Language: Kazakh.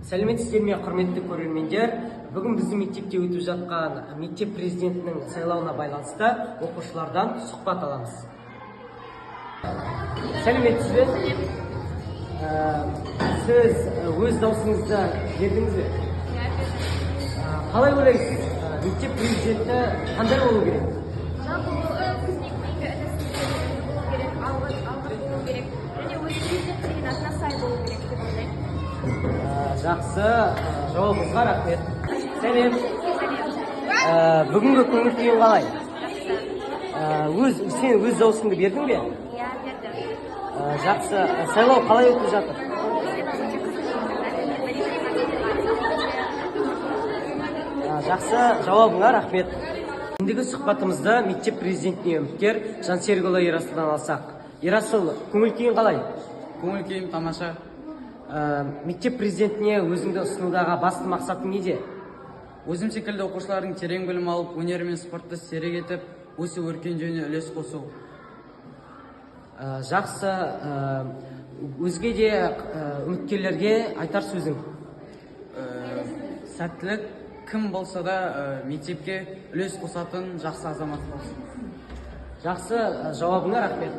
Сәлеметсіздер ме, құрметті көрермендер! Бүгін біздің мектепте өтіп жатқан мектеп президентінің сайлауына байланысты оқушылардан сұхбат аламыз. Сәлеметсіз бе? Сіз өз даусыңызды бердіңіз бе? Қалай ойлайсыз, мектеп президенті қандай болу керек? Жалпы ол өзіне кейінгі інісіне болу керек, алғыр болу керек және өзі президент деген атына сай болу керек деп ойлаймын. Жақсы, жауабыңызға рахмет. Сәлем! Бүгінгі көңіл күйің қалай? Жақсы. Сен өз дауысыңды бердің бе? Иә, бердім. Жақсы, сайлау қалай өтіп жатыр? Өте қызық. Жақсы, жауабыңа рахмет. Ендігі сұхбатымызды мектеп президентіне үміткер Жансерікұлы Ерасылдан алсақ. Ерасыл, көңіл күйің қалай? Көңіл күйім тамаша. Мектеп президентіне өзіңді ұсынудағы басты мақсатың неде? Өзім секілді оқушылардың терең білім алып, өнер мен спортты серік етіп, өсіп өркендеуіне үлес қосу. Жақсы, өзге де үміткерлерге айтар сөзің? Сәттілік, кім болса да мектепке үлес қосатын жақсы азамат болсын. Жақсы, жауабыңа рахмет.